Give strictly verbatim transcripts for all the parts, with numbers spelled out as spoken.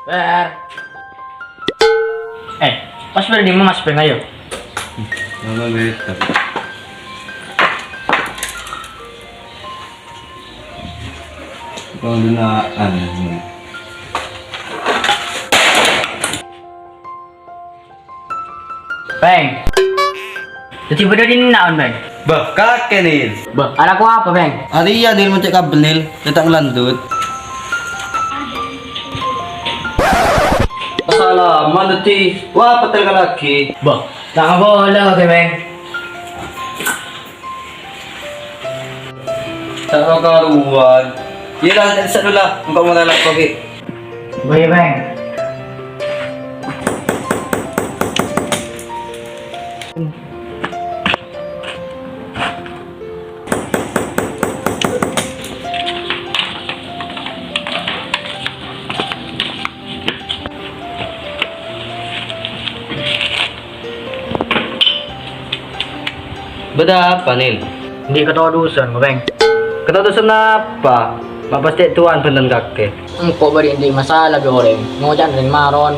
Ber. Eh, Mas Ber, di mana Mas Ber? Ayo. Nama beta? Kau denaan. Beng. Dhâddhi bâdâ dinna', Beng? Bâh, kakè, Nil. Bâh, alako apa, Beng? Arèya, Nil, mencèk kabel, Nil. Cè' ta' ngelandut. Salaman dhâddhi. Wah, petel ka lagi. Bâh, ta' ngabâlâ, Beng. Ta' karuan. Iyâ lah, sè' dulu lah. Engko' mulai lako, Ki. Bâh, iyâ, Beng. Bâdâ apa, Nil? Andi' katodusân, Beng. Katodusân apa? Ma' pas cè' towan bhândhân kakè. Engko' bâri' andi' masalah bi' orèng, ngoca' rèng maron.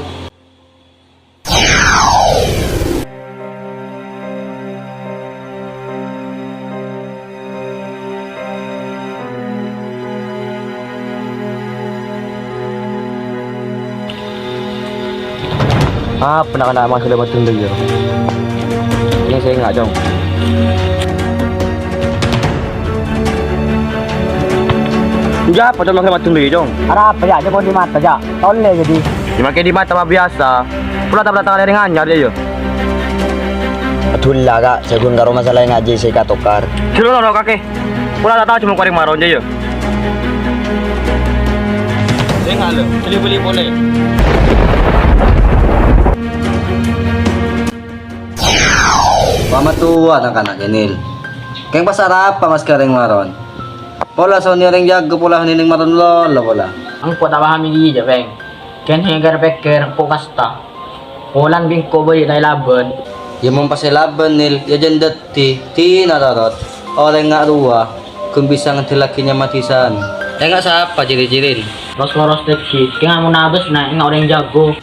Apa na'-kana' masalah maddheng dhâ' iyâ? Ini saya enggak, Cong. Enggak apa, Cong, masalah maddheng dhâ' iyâ, Cong? Arapa, Cak? Cak, di mata, Cak. Tolè jadi. Ya, makè di mata mah biasa. Pula tak pernah tangan ring anyar, ya, ya. Adulla, Kak. Jagun karo masalah ngaji sè katokar. Dulu loro, kakè. Pula tak tahu cuma korèng maron, ya, ya. Sè ngalo, beli-beli polè. Pamatowa na'-kana' Kenil. Kèng pas arapa, Mas, ka rèng maron? Pola sonè orèng jago, pola nèng maron lolo pola. Engko' ta' paham iyâ, Beng. Kèng hèkèr-pèkèr engko' kasta. Polana bi' engko' bâdâ ta' èlabân. Yâ, mon pas èlabân, Nil, yâ jân dhâddhi, dina rarot. Orèng nga' rowa, ghun bisa ngaddhellaghi nyama dhisana. Enga' sapa ciri-cirina? Ros-loros dhâddhi, kèng amun abâs na' enga' orèng jago.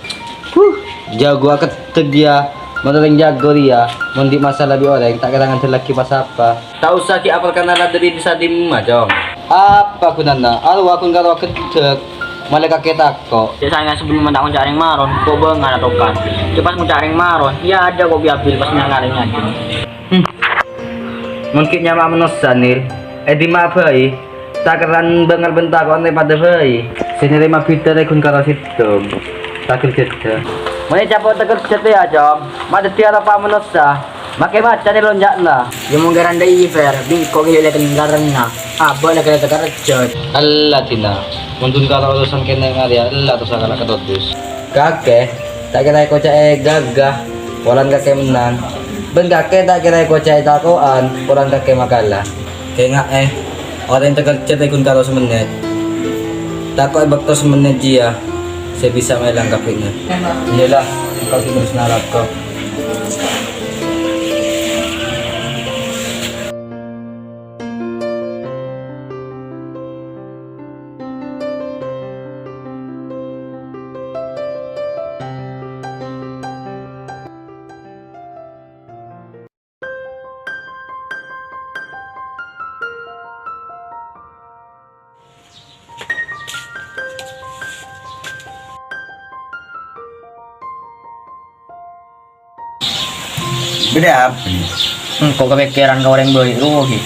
Huh, jago akeddhek, yâ. Mon orèng jago rèya, mon andi' masalah bi' orèng, ta' kèra ngaddhellaghi pa-sapa. Ta' osa ghi' aperkenalan dhâri dhisa-dimma, Cong. Apa ghunana? Arowa ghun karo akeddhek. Malè kakè tako'. Cè' saèngghâ sabellunna ta' ngoca' rèng maron, ko' bângal atokar. Cè' pas ngoca' rèng maron, yâ adâ' ko' bi-abil pas nyang ngarèng ajâm. Hmm. Mon ghi' nyama manossa, Nil. È dimma bhâi? Ta' kèra bângal bân tako' anè padâ bhâi. Sè narèma bhidhâr è ghun karo sèttong. Tagel jhâdhâ. Mon ècapo' tagel jhâdhâ, yâ, Cong. Ma' dhâddhi aropa manossa. Makè maca nè lonja'na. Yâ, mon kèra dhâ' iyâ, Fer, bi' engko' ghi' lè-, lèteng larengnga. Abâ' lè-, lèteng karejjhât. Ella, Dina. Mon ghun karo urusan kènè' ngarèya, ella tosa kana' katodus. Kakè, ta' kèra èkoca'è ghâghâ, polana kakè mennang. Bân kakè ta' kèra èkoca'è tako'an, polana kakè makala. Kènga'è, orèng tagel jhâdhâ ghun karo samennèt. Tako' è bâkto samennèt jiyâ sè bisa maèlang kabbhina. Iyâlah, engko' sè terros nalako. Bâdâ apa, Nil? Engko' kapèkkèran ka orèng bâri' rowa ghi.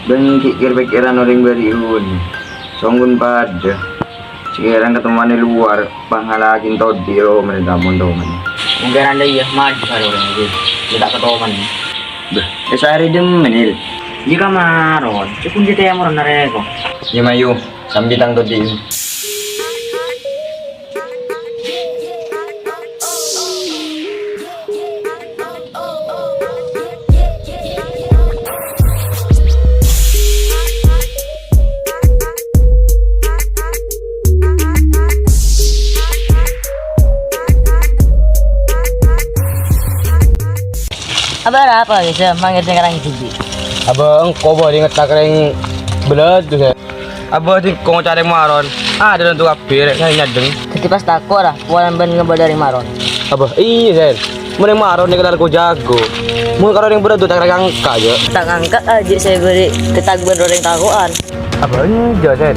Bân ghi' kèr-pèkkèran orèng bâri' rowa, Nil. Songghun padâ. Sakèrana katemmowan è lowar, pas ngala'aghi todi' rowa marènta mon-toman. Mongkèran la iyâ, maju ka orèng ghi. Iyâ ta' katoman. Bâh, è sarè dimma, Nil? Iyâ ka maron, cukon jâ tèmor narèko. Iyâ, mayu. Sambi tang todi'. Abâ' arapa bisa mangkèn sè ngarang ghi? Abâ' engko' bâ' inget ka rèng bâlâ, Gus, yâ. Abâ' sèngko' carè Maron. Adâ' tanto kabbhi rè' sè nyadheng. Dhâddhi pas tako' ra, polana bân ngabâlâ Rèng Maron. Abâ', iyâ, Sèn. Mon Rèng Maron nèka larko jago. Mon karo rèng bârâ' ta' kèra ngangka', jâ'. Ta' ngangka', jâ' sè bâri' ketakutan orèng tako'an. Abâ', enjâ', Sèn.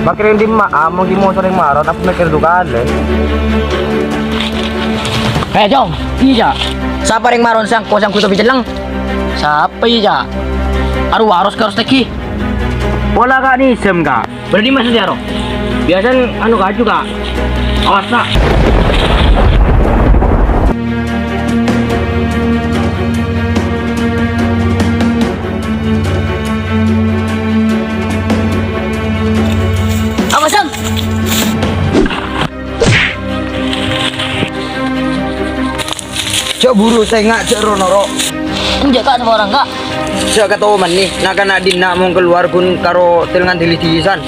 Makkèra dimma'a, mon ghi' moso Rèng Maron, apa mèkkèr du kalè? Eh, Cong. Iyâ, Ca'. Sapa Rèng Maron sèngko', sèngko' tapè cellèng? Sapa iyâ, Ca'? Arowa Ros Karos Tèghi. Pola Ka' Nizam, Ka'. Berarti maksudnya, Ro? Biasanya anu kaju, Ka'. Awas, Ka'. Awas, Sam. Jhâ' buru sènga', jhâ' ro-noro'. Enjâ', Ka', sapa orèng, Ka'? Jhâ' katoman, na'-kana' dinna' mon kalowar ghun karo tèl ngan dili-dilisan.